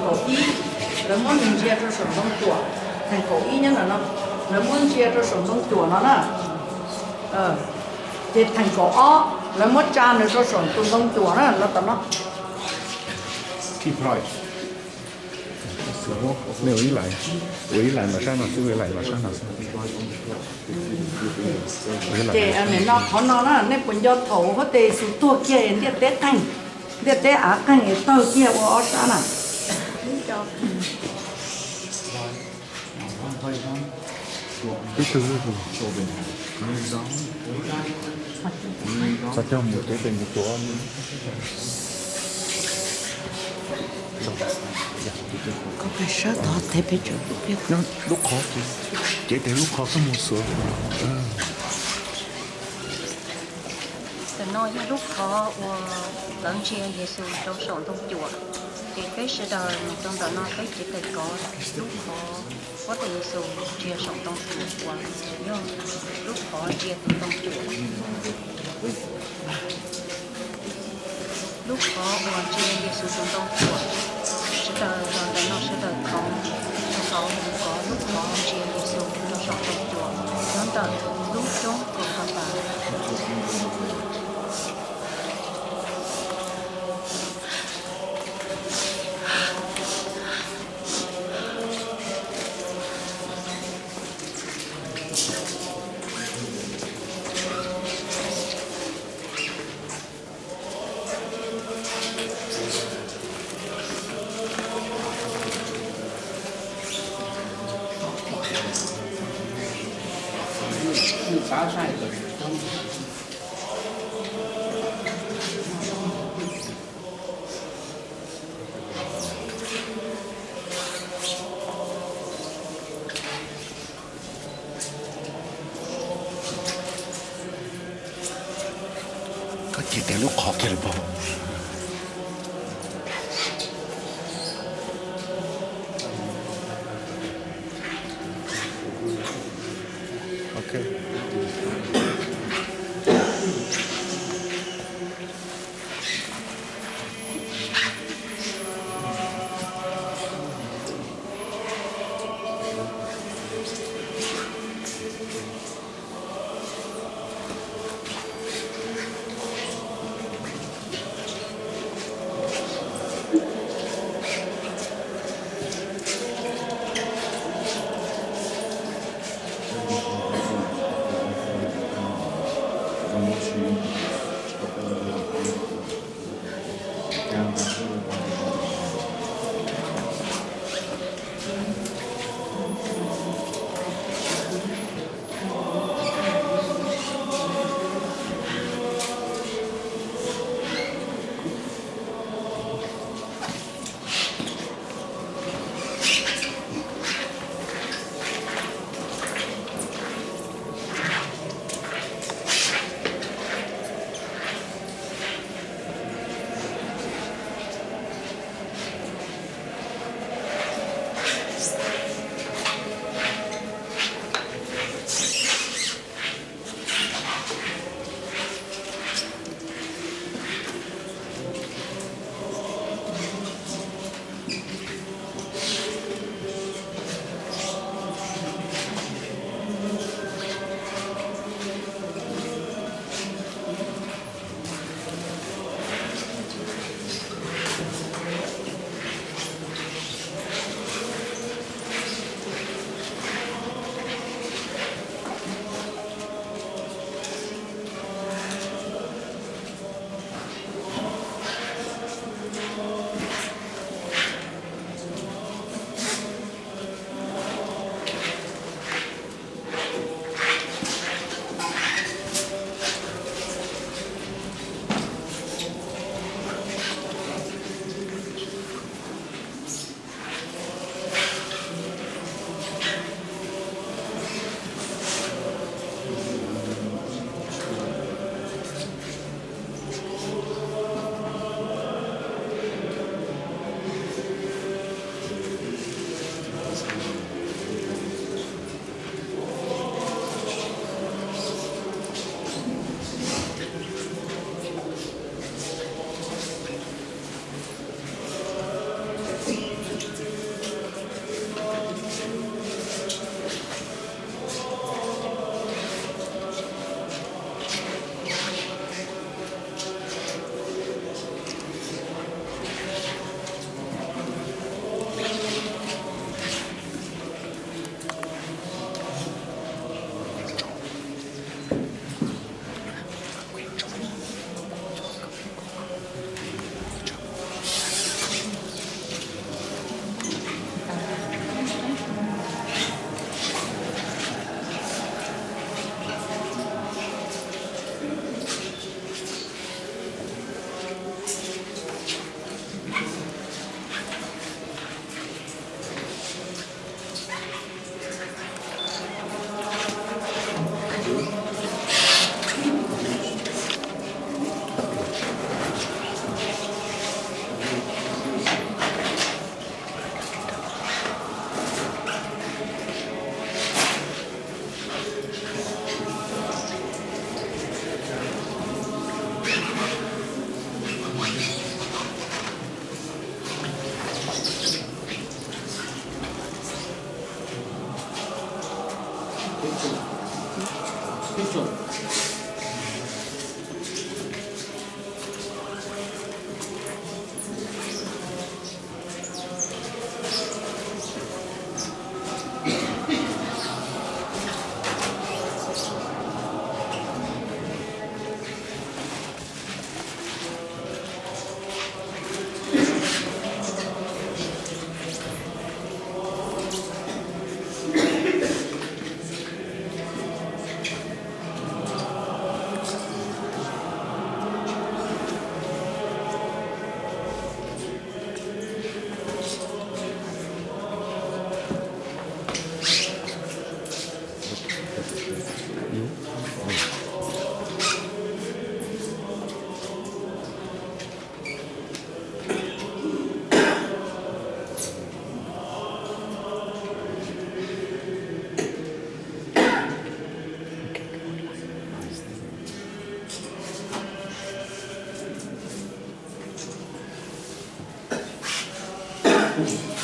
Kaum ib, lawv muab nws ntsia rau saum ntoo cuam. Theem kaum ib nyob ntawm no, lawv muab ntsia rau saum ntoo cuam no na. Ces theem kaum ob lawv muab tsa nws rau saum tus ntoo cuam na, lawv tom no. Ib lais, ua ib lais mas sab no xwb, ua ib lais mas sab no xwb. Ces nim no qhov no na, nej puas nco thaum huab tais Yexus tuag kiag ntiaj teb qeej, ntiaj teb av qeej es tawg kiag ua ob sab na? Ib tug xav coj mus cev tes mus tuav. Sab tod tes peb tso, lub qhov, cev tes lub qhov koj mus xuav. Ntawm no yog lub qhov uas lawv ntsia Yexus rau saum ntoo cuam, ces peb sawv daws mus rau ntawm no peb cev tes kov lub qhov huab tais Yexus ntsia saum ntoo cuam uas yog lub qhov ntsia tus ntoo cuam. Lub qhov uas ntsia Yexus tus ntoo cuam, sawv daws los ntawm no sawv daws thov, thov mus kov lub qhov ntsia Yexus rau saum ntoo cuam nyob ntawm lub roob Kautapas. Koj cia tias lub qhov kiag lawm pog. Thank you.